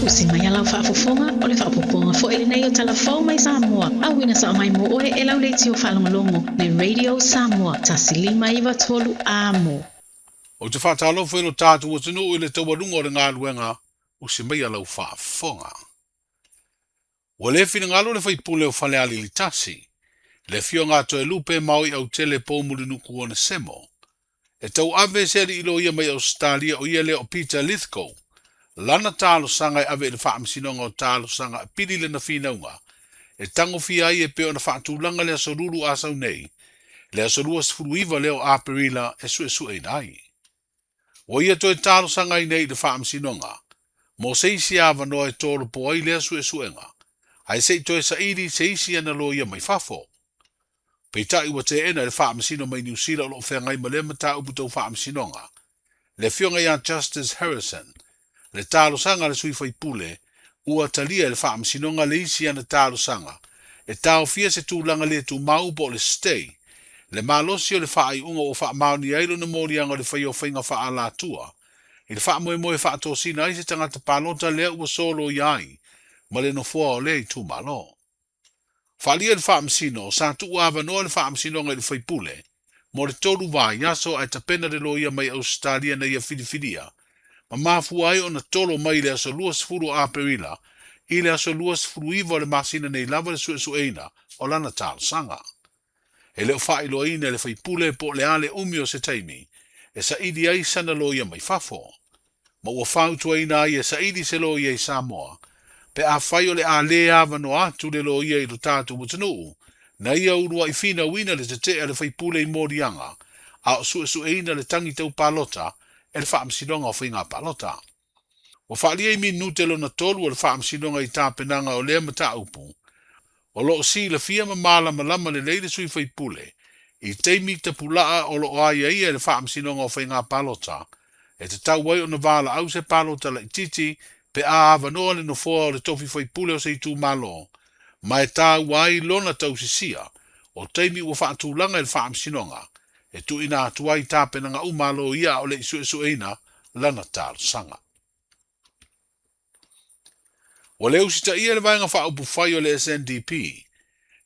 Usi mai a lau faafofoga, o le faaopoopoga foi lenei o Tala Fou mai Samoa, auina sao mai mo oe e lau leitio faalogologo, le Radio Samoa 1593 Amo. Ou te faatalofa i lo tatou atunuu i le taualuga o le galuega, usi mai a lau faafofoga. Ua le finagalo le faipule o Falealili 1, le Afioga a Toelupe Maoi Autele Poumulinuku Onesemo, e tauave se alii loia mai Ausetalia o ia lea o Peter Lithgow, lana talosaga e ave i le Faamasinoga o Talosaga Apili lana finauga e tagofia ai e pei ona faatulaga le Aso Lulu a sau nei, le aso 29 lea o Aperila e suesueina ai. Ua ia toe talosagaina ai i le Faamasinoga mo se isi avanoa e tolopo ai lea suesuega, ae se i toe saili se isi ana loia mai fafo. Peitai ua teena e le Faamasino mai Niu Sila o lo o feagai ma lea mataupu tau faamasinoga, le Afioga ia Justice Harrison, le talosaga a le sui faipule ua talia e le Faamasinoga le isi ana talosaga e taofia se tulaga le tumau po o le stay, le malosi o le faaiuga ua faamaonia ai lona moliaga o le faia o faiga faaalatua i le faamoemoe e faatosina ai se tagata palota lea ua soloia ai ma le nofoa o lea itumalo. Faaalia e le Faamasino, sa tuu avanoa le Faamasinoga i le faipule mo le 3 vaiaso ae tapena le loia mai Ausetalia na ia filifilia ma mafua ai ona tolo mai le aso 20 o Aperila i le aso 29 o le masina nei lava le suesueina o lana talosaga. E le o faailoaina e le faipule po o le a le umi o se taimi e saili ai sana loia mai fafo, ma ua fautuaina ai e saili se loia i Samoa pe afai o le a le avanoa atu le loia i lo tatou atunuu na ia uluai finauina le tetee a le faipule i moliaga a o suesueina le tagi tau palota e le Faamasinoga o Faiga Palota. Ua faaalia i minute lona tolu o le Faamasinoga i tapenaga o lea mataupu. O lo o silafia ma malamalama lelei le sui faipule i taimi tapulaa o lo o aiaia e le Faamasinoga o Faiga Palota e tatau ai ona valaau se palota laitiiti pe a avanoa le nofoa o le tofi faipule o se itumalo ma e taua ai lona tausisia o taimi ua faatulaga e le Faamasinoga e tuuina atu ai tapenaga uma a loia a o le i suesueina lana talosaga. Ua le usitaia e le Vaega Faaupufai o le SNDP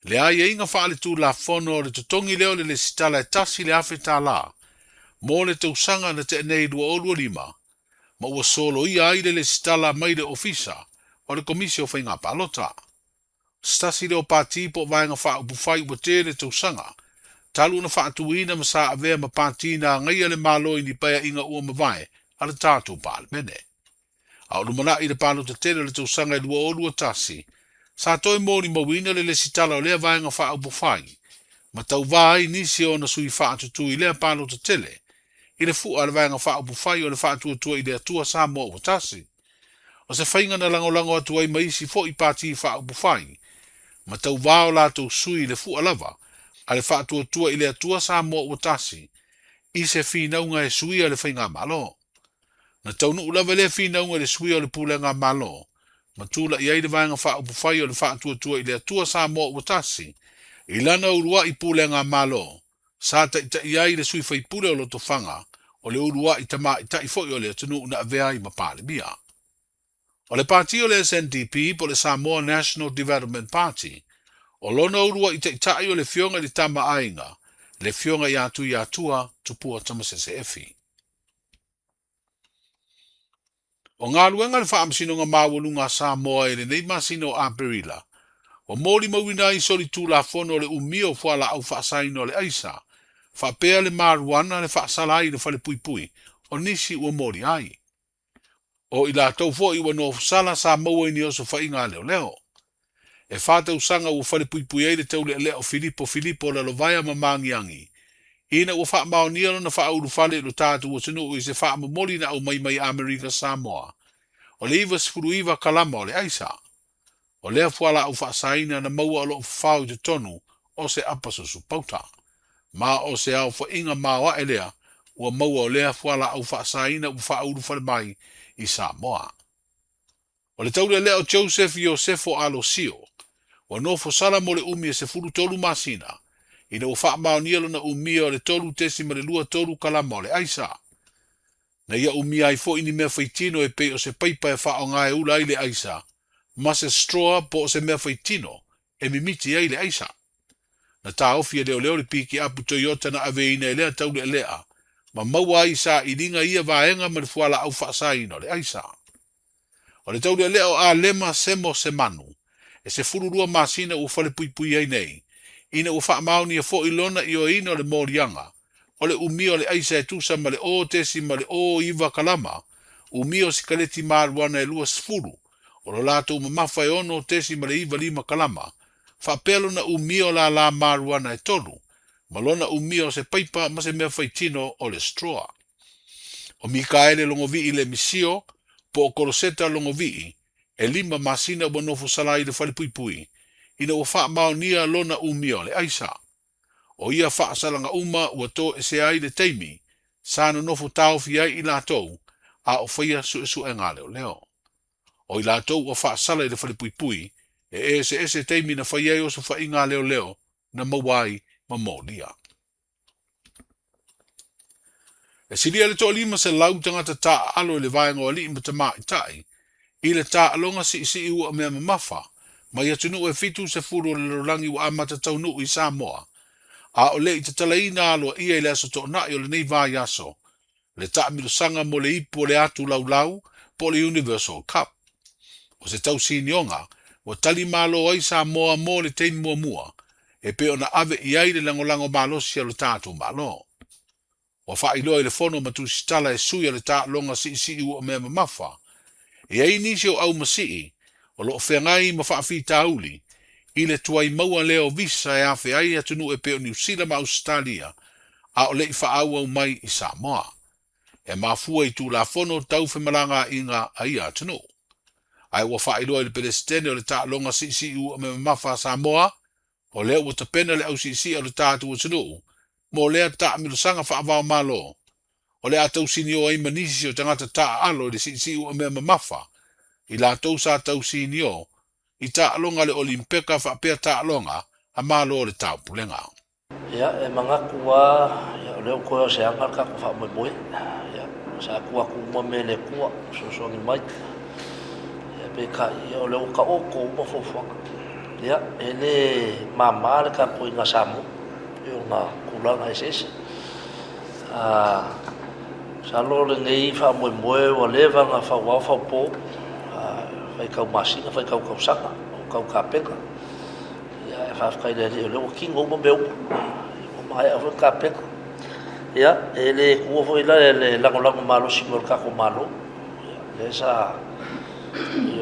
le aiaiga faaletulafono o le totogi lea o le lesitala e $1,000 mo le tausaga na tea nei 2025 ma ua soloia ai le lesitala mai le Ofisa o le Komisi o Faiga Palota. Se tasi lea o pati po o Vaega Faaupufai ua tele tausaga talu ona faatuina ma sa avea ma pati na agaia le Malo i ni paeaiga ua mavae a le tatou Palemene. A o lumanai le palota tele o le tausaga e 2021, sa toe molimauina le lesitala o lea Vaega Faaupufai ma tauvā ai nisi o ona sui faatutū i lea palota tele i le fua a le Vaega Faaupufai o le Faatuatua i le Atua Samoa Ua Tasi. O se faiga na lagolago atu ai ma isi foi pati faaupufai ma tauvā o latou sui i le fua lava a le Faatuatua i le Atua Samoa Ua Tasi i se finauga e suia le faigamalo. Na taunuu lava lea finauga i le suia o le pulega Malo ma tulai ai le Vaega Faaupufai o le Faatuatua i le Atua Samoa Ua Tasi i lana uluai pulega Malo sa taitai ai le sui faipule o Lotofaga o le uluai tamaitai foi o le atunuu na avea ai ma Palemia. O le pati o le SNDP po o le Samoa National Development Party, o lona uluai taitai o le Afioga i le Tama a Aiga, le Afioga ia Tuiatua Tupua Tamasese Efi. O galuega a le Faamasinoga Maualuga a Samoa i lenei masina o Aperila, ua molimauina ai solitulafono o le umia o fualaau faasaina o le aisa, faapea le maruana le faasala ai i le falepuipui o nisi ua moli ai. O i latou foi ua nofosala sa maua i ni osofaiga a leoleo. E 4 tausaga ua falepuipui ai le taulealea o Filipo Filipo Lalovaea ma Magiagi, ina ua faamaonia lona faaulufale i lo tatou atunuu i se faamomoli na aumai mai Amerika Samoa o le 99 kalama o le aisa. O lea fualaau faasaina na maua o lo o fafao i totonu o se apa susu pauta. Ma o se aofaiga maoae lea ua maua o lea fualaau faasaina ua faaulufale mai i Samoa. O le taulealea o Joseph Iosefo Alosio, ua nofosala mo le umi e 13 masina, ina ua faamaonia lona umia o le 3.23 kalama o le aisa. Na ia umia ai foi ni mea faitino e pei o se paipa e faaaoga e ula ai le aisa, ma se straw po o se mea faitino e mimiti ai le aisa. Na taofi e leoleo le pikiapu Toyota na aveina e lea taulealea ma maua ai i sailiga ia vaega ma le fualaau faasaina o le aisa. O le taulealea o Alema Semo Semanu, e 12 masina ua falepuipui ai nei, ina ua faamaonia foi lona ioeina o le moliaga o le umia o le aisa e tusa ma le 0.09 kalama, umia o sikaleti mariuana e 20, o lo latou mamafa e 6.95 kalama, faapea lona umia o lala mariuana e tolu, ma lona umia o se paipa ma se mea faitino o le straw. O Mikaele Logovii Lemisio, po o Koloseta Logovii, e 5 masina ua nofo sala i le falepuipui, ina ua faamaonia lona umia o le aisa. O ia faasalaga uma ua toesea ai le taimi sa nonofo taofi ai i latou a o faia suesuega a leoleo. O i latou ua faasala i le falepuipui, e eseese taimi na fai ai osofaiga a leoleo na maua ai ma molia. E silia le 1,500 tagata taaalo i le vaega o alii ma tamaitai i le taaloga siisii ua mea mamafa mai atunuu e 70 o le lalolagi ua amata taunuu i Samoa, a o le i tatalaina aloaia i le aso Toonai o lenei vaiaso le taamilosaga mo le ipu o le atu laulau po o le Universal Cup. O se tausinioga ua tali malo ai Samoa mo le taimi muamua e pei ona ave i ai le lagolago malosi a lo tatou Malo. Ua faailoa i le fono ma tusitala e sui a le taaloga siisii ua mea mamafa, e i ai nisi o aumasii o lo o feagai ma faafitauli i le tuai maua lea o visa e afe ai atunuu e pei o Niu Sila ma Ausetalia, a o le i faaauau mai i Samoa. E mafua i Tulafono tau femalagaaiga a ia atunuu. Ae ua faailoa i le Pelesitene o le taaloga siisii ua mea mamafa a Samoa, o lea ua tapena le ausiisii o le tatou atunuu mo lea taamilosaga faava-o-Malo, o le a tausinio ai ma nisi o tagata taaalo i le siisii ua mea mamafa i latou sa tausinio i taaloga a le Olimpeka faapea taaloga a Malo o le Taupulega. Ia, e manatu lava, ia, o lea ua toe o se aga le tatou faamoemoe. Ia, sa tuu atu uma mea i le Atua, fesoasoani mai. Ia, peitai, ia, o lea ua taoto uma fuafuaga. Ia, e le mama le tapuaiga a Samoa i ona tulaga eseese. A, masalo lenei faamoemoe ua leva ona fauao faupo, faitau masina, faitau tausaga, o tau tapena. Ia, e faafetai i le Alii o lea ua tino uma mea uma. Ua maea foi ona tapena. Ia, e le tuua foi la le lagolago malosi mai o le tatou Malo. Ia, lea sa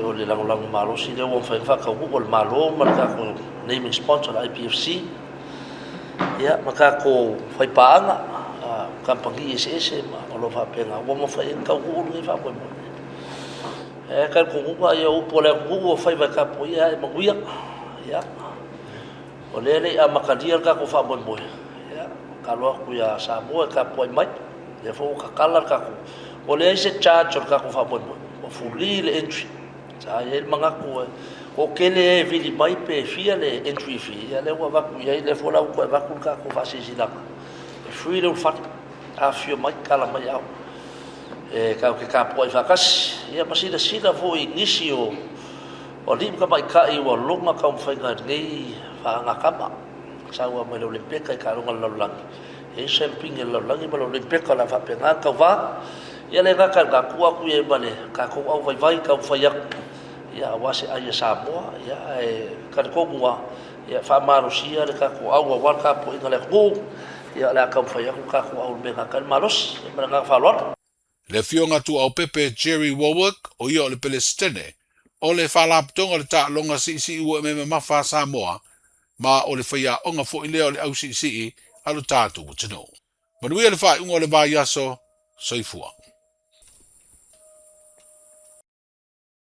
o le lagolago malosi lea ua mafai ona faataunuu e le Malo ma le tatou naming sponsor le IPFC. Ia, ma tatou faipaaga, kamupani eseese ma o lo o faapena ua mafai ai ona taunuu lenei faamoemoe. E talitonuga ia upu a le atunuu o faiva e tapuaia ae manuia. Ia, o lea e le i amatalia le tatou faamoemoe, ia, tatalo atu ia Samoa e tapuai mai. O lea foi ua tatala le tatou, ua leai se charge o le tatou faamoemoe, ua free le entry. Sa i ai le manatu e toatele e vili mai pe fia le entry fee, ia lea ua avatu i ai, lea foi la ua toe avatu le tatou faasilasilaga, e free le ulufale, afifio mai, tala mai ao. E tatou te tapuai faatasi, ia ma silasila foi i nisi o alii ma tamaitai ua loma taumafaiga i lenei faagatama. Sau lava mai le Olympeka i taaloga a le lalolagi, e i ai siamupini a le lalolagi ma le Olympeka o le a faapena ona tauva. Ia le gata i lena, tuu atu i ai ma le tatou au vaivai taumafai atu, ia aua se ai a Samoa, ia ae talitonu lava, ia faamalosia le tatou au aua le tapuaiga a le atunuu, ia o le a taumafai atu le tatou au i le mea e gata ai le malosi. Ia ma le agaga faaaloalo. Le Afioga Tuaopepe Jerry Warwick, o ia o le Pelesitene o le Faalapotopotoga o le Taaloga Siisii Ua Mamafa a Samoa, ma o le faiaoga foi lea o le ausiisii a lo tatou atunuu. Manuia le faaiuga o le vaiaso. Soifua.